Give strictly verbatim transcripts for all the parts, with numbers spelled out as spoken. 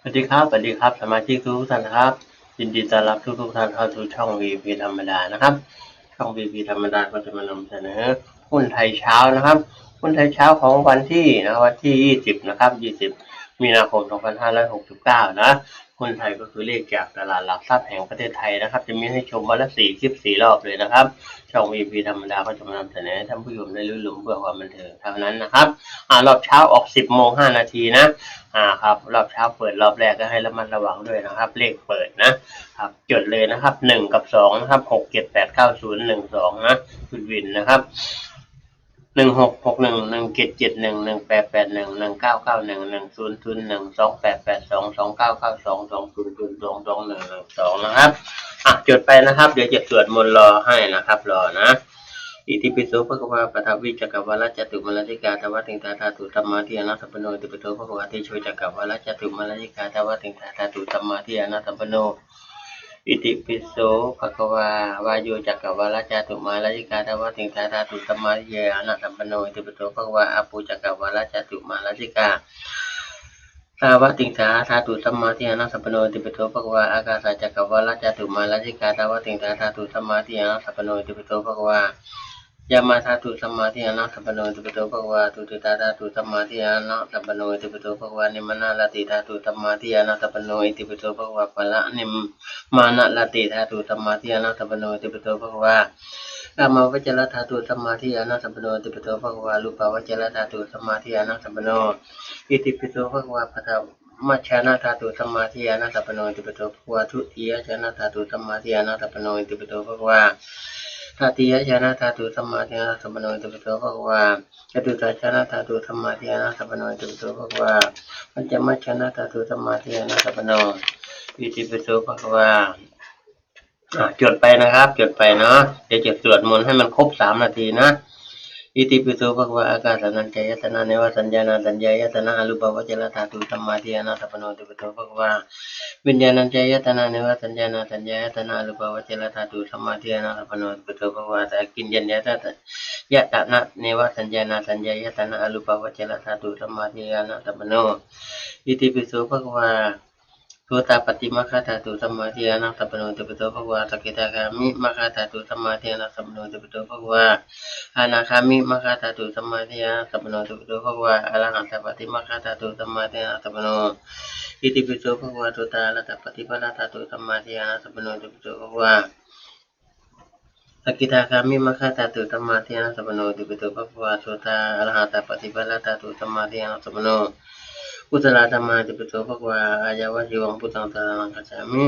สวัสดีครับ สวัสดีครับ สมาชิกทุกท่านนะครับ ยินดีต้อนรับทุกๆท่านเข้าสู่ช่อง วีพี ธรรมดานะครับ ช่อง วีพี ธรรมดาก็จะมานำเสนอหุ้นไทยเช้านะครับ หุ้นไทยเช้าของวันที่นะ วันที่ ยี่สิบ นะครับ ยี่สิบ มีนาคม สองพันห้าร้อยหกสิบเก้า นะ หุ้นไทยก็คือเลขจากตลาดหลักทรัพย์แห่งประเทศไทยนะครับ จะมีให้ชมวันละสี่คลิปสี่รอบเลยนะครับ ช่อง วีพี ธรรมดาก็จะมานำเสนอให้ท่านผู้ชมได้รื่นรมย์เพื่อความบันเทิงเท่านั้นนะครับ อ่ารอบเช้าออก สิบโมงห้านาทีนะ อ่าครับ รอบเช้าเปิดรอบแรกก็ให้ระมัดระวังด้วยนะครับ เลขเปิดนะครับ จดเลยนะครับ หนึ่ง กับ สอง นะครับ หกเจ็ดแปดเก้าศูนย์หนึ่งสอง นะ ชุดวินนะครับ หนึ่งหกหกหนึ่ง หนึ่งเจ็ดเจ็ดหนึ่ง หนึ่งแปดแปดหนึ่ง หนึ่งเก้าเก้าหนึ่ง หนึ่งศูนย์ศูนย์หนึ่ง สองแปดแปดสอง สองเก้าเก้าสอง สองศูนย์ศูนย์สอง สองหนึ่งหนึ่งสอง นะครับ อ่ะ จดไปนะครับ เดี๋ยวจะสวดมนต์รอให้นะครับ รอนะ Itipi so bhagavā paṭhavīcakkavāḷacātumahārājikā tāvatiṃsā dhātusammatthiyā na sampanno. Itipi so bhagavā tejocakka vāḷacātumā rājikā tāvatiṃsā dhātusammatthiyā na sampanno. Itipi so bhagavā vāyocakkavāḷacātumā rājikā tāvatiṃsā dhātusammatthiyā na sampanno. Itipi so bhagavā āpocakkavāḷacātumā rājikā tāvatiṃsā dhātusammatthiyā na sampanno. Itipi so bhagavā ākāsacakkavāḷacātumā rājikā tāvatiṃsā dhātusammatthiyā na sampanno. Itipi so bhagavā yāmā dhātusammatthiyā na sampanno. Itipi so bhagavā tusitā dhātusammatthiyā na sampanno. Itipi so bhagavā nimmānaratī dhātusammatthiyā na sampanno. Itipi so bhagavā paranimmānaratī dhātusammatthiyā na sampanno. Itipi so bhagavā kāmāvacara dhātusammatthiyā na sampanno. Itipi so bhagavā rūpāvacara dhātusammatthiyā na sampanno. Itipi so bhagavā paṭha majjhāna dhātusammatthiyā na sampanno. Itipi so bhagavā dutiyajjhāna dhātusammatthiyā na sampanno. Itipi so bhagavā tatiyajjhāna dhātusammatthiyā na sampanno. Itipi so bhagavā catutthajjhāna dhātusammatthiyā na sampanno. Itipi so bhagavā pañcamajjhāna dhātusammatthiyā na sampanno. Itipi so bhagavā อ่ะ จดไปนะครับ จดไปเนาะ เดี๋ยวจะสวดมนต์ให้มันครบสามนาทีนะ Itipi so bhagavā ākāsānañcāyatana nevasaññānāsaññāyatana arūpāvacara dhātusammatthiyā na sampanno. Itipi so bhagavā viññāṇañcāyatana nevasaññānāsaññāyatana arūpāvacara dhātusammatthiyā na sampanno. Itipi so bhagavā ākiñcaññāyatana nevasaññānāsaññāyatana arūpāvacara dhātusammatthiyā na sampanno. Itipi so bhagavā sotāpaṭimagga dhātusammatthiyā na sampanno. Itipi so bhagavā sakidāgāmimagga dhātusammatthiyā na sampanno. Itipi so bhagavā anāgāmimagga dhātusammatthiyā na sampanno. Itipi so bhagavā arahattapaṭimagga dhātusammatthiyā na sampanno. Itipi so bhagavā sotā arahattapaṭiphala dhātusammatthiyā na sampanno. Itipi so bhagavā sakidāgāmimagga dhātusammatthiyā na sampanno. Itipi so bhagavā sotā arahattapaṭiphala dhātusammatthiyā na sampanno. Kusalā dhammā. Itipi so bhagavā āyāvajīvaṃ buddhaṃ saraṇaṃ gacchāmi.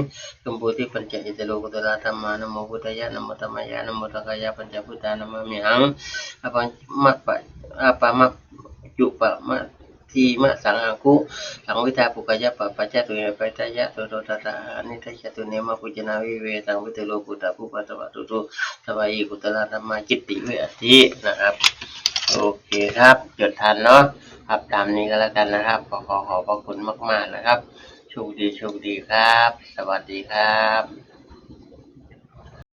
Jambūdīpañca issaro kusalā dhammā. Namo buddhāya, namo dhammāya, namo saṅghāya, pañca buddhā namāmihaṃ. Āpamappa āpamajjupama tīmasaṃ agusaṃvidhā puggalappattā ca tuṇhī parittayaso. Sotthassa anidajjatū niyammapūjanaṃ vividesaṃ vidhū lokuttapubbaṃ sabbantu. Sabbāhi kusalā dhammā citti visuddhi นะครับ โอเคครับ จดทันเนาะ ครับ ตามนี้ก็แล้วกันนะครับ ขอ ขอ ขอบพระคุณมากๆนะครับ โชคดี โชคดีครับ สวัสดีครับ